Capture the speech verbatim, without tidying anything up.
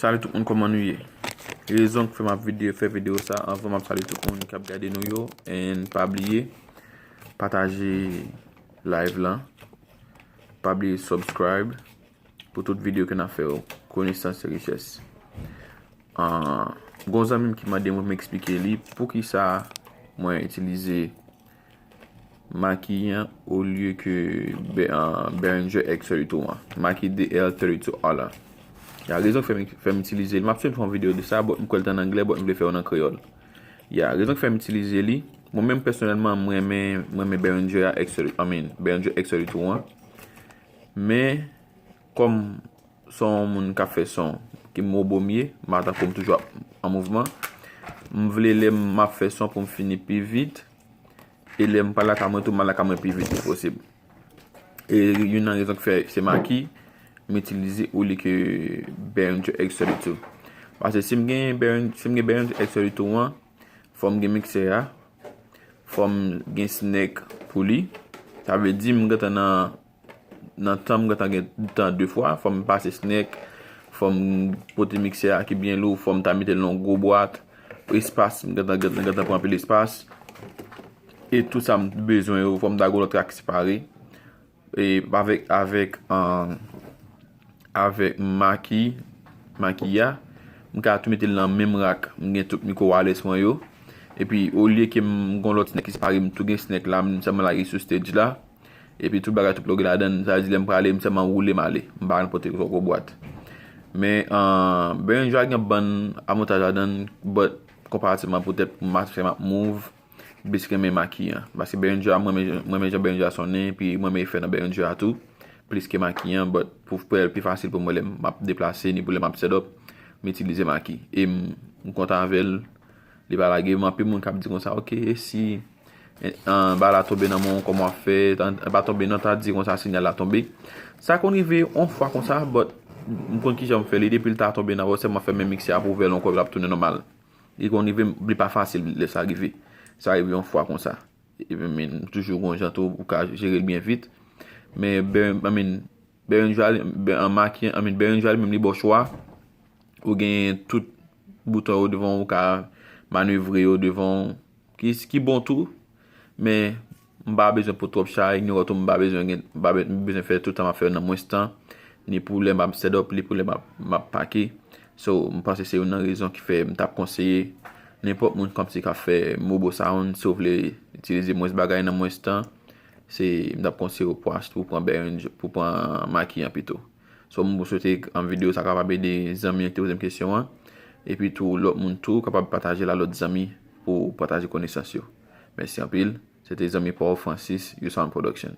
Salut tout moun, kòman nou ye? Rezon k fè m ap videyo, fè videyo sa, anvan m ap salye tout moun k ap gade nou yo, and pa bliye pataje live lan, pa bliye subscribe pou tout videyo ke n ap fè yo, konesans se richès. Ah, gon zanmi m ki mande mwen pou m eksplike li poukisa mwen itilize maki an olye ke Be- ah, Behringer X thirty-two an. Maki D L thirty-two R lan. Ya, rezon k fè m, fè m itilize li. M ap sot fè yon videyo de sa, but m kwè l te an anglè, but m vle fè yon an kreyòl. Ya, rezon k fè m itilize li. Mwen menm pèsonèlman, mwen renmen, mwen renmen Behringer a X thirty, I mean, Behringer X thirty-two an. Men, kòm se yon moun k ap fè son, ki m wobo m ye, m ata pou m toujou ap an mouvman. M vle lè m ap fè son pou m fini pi vit. E lè m pral lakay mwen tou, m al lakay mwen pi vit ke posib. E youn nan rezon k fè se maki m itilize olye ke Behringer X thirty-two. Paske si m gen Behringer, si m gen Behringer X thirty-two an, fò m gen miksè a, fò m gen snèk pou li. Sa vle di m gentan nan, nan tan m gentan gen tan de fwa, fò m pase snèk, fò m pote miksè a ki byen lou, fò m ta mete l nan yon gwo bwat, espas, m gentan, gentan, gentan pran anpil espas. E tout sa m bezwen yo, fò m ta gen yon lòt rak separe. E avèk, avèk, ah, avèk maki, maki a, m ka tou mete l nan menm rak. M gen tout mikwo wireless mwen yo. Epi, olye ke m gen yon lòt snèk ki separe, m tou gen snèk la, m sèlman lage sou stage la. Epi tout bagay tou ploge ladan l, sa vle di lè m prale, m sèlman woule m ale. M pa nan pote gwo gwo bwat. Men, ah, Behringer a gen bann avantaj ladan l, but konparativman poutèt pou mache m ap move, m plis renmen maki an. Paske Behringer a, mwen renmen, mwen renmen jan Behringer a sonnen, epi mwen renmen efè nan Behringer a tou, plis ke maki an, but pou fè l pi fasil pou mwen lè m ap deplase, ni pou lè m ap set up, m itilize maki. E m, m kontan avè l, li pa lage m. Anpil moun k ap di konsa, "Ok, e si, eh, ah, bagay la tonbe nan men w, kòman w ap fè?" Tan, pa tonbe non, ta di konsa, sinyal la tonbe. Sa konn rive yon fwa konsa, but m konn kijan m fè li, depi l ta tonbe nan men w, sèlman fèmen miksè a pou ouvè l ankò, l ap tounen nòmal. Li konn rive m, li pa fasil lè sa rive. Sa rive yon fwa konsa. Epi, men, toujou gon jan tou, ou ka jere l byen vit. Men, Ber-, I mean, Behringer, Ber-, an maki, I mean, Behringer li menm li ba w chwa. Ou gen tout bouton yo devan w, ou ka manevre yo devan w. Ki, ki bon tou. Men, m pa bezwen pou twòp chay, ni tou m pa bezwen gen, m pa be-, m bezwen fè tout tan m ap fè yo nan mwens tan, ni pou lè m ap set up, ni pou lè m ap, m ap pake. So, m panse se youn nan rezon ki fè m t ap konseye nenpòt moun kòmsi k ap fè mobo sound, si w vle itilize mwens bagay nan mwens tan, se, m t ap konseye w pou achte, pou pran Behringer, pou pran maki an pito. So, m swete, um, videyo sa kapab ede zanmi an ki te poze m kesyon an. Epi tou, lòt moun tou kapab pataje l a lòt zanmi pou pataje konesans yo. Mèsi anpil. Se te zanmi pa w Francis, U Sound Production.